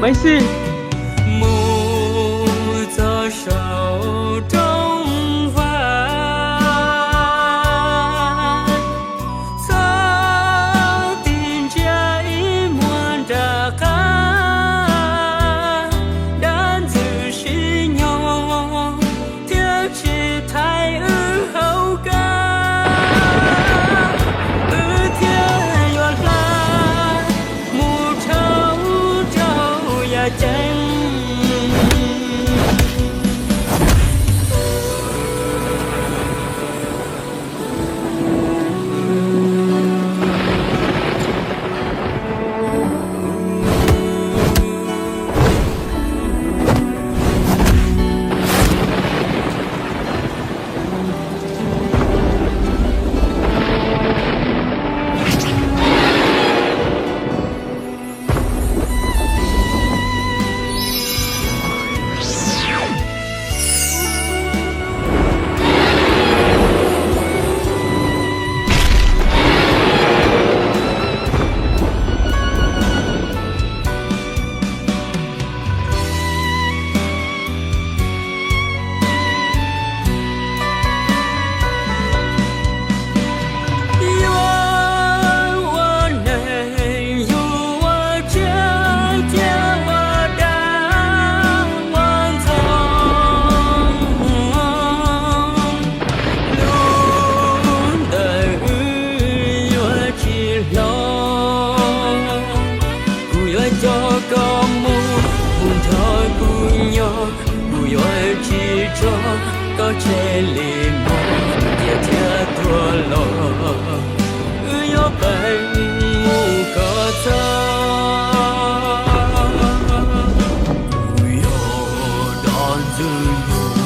Mus txog saum rooj vag, txhob tig ntsia ib muag nram qab. Dab ntxwg sib nyob thiab tsis thaiv wb hauv kab, wb thiaj yuav hla mus dhau rau yam ceeb. Yuav ua neeg yug ua tsiaj cia ua dab ua ntxoog, lub ntawm wb yuav tsis hlob. Kuv yuav coj koj mus, mus nrog kuv nyob, kuv yuav tsis tso koj tseg li no, tiam thiab tuag los wb yuav pab mus kom txog. Kuv yog dab ntxwg nyoog,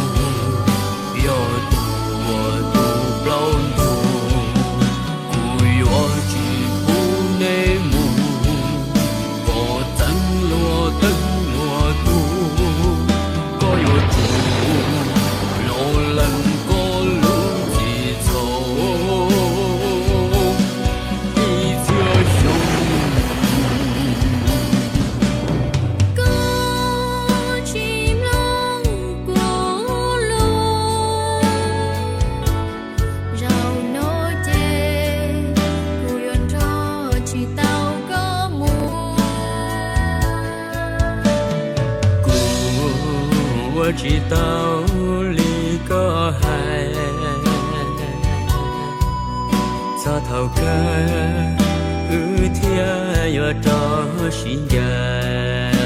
yog tus uas tu plaub ntug. Kuv yuav tsis pub neb mus, kom txeeb luag teeb luag tug. Koj yuav tsum los lees koj lub txim txhaum ib txhiab xyoo. Koj tsis mloog kuv lus, zaum no ces kuv yuav nrog tsis tau koj mus. Kuv ua tsis tau li koj hais, txog thaum kawg wb thiaj yuav rov sib ncaim.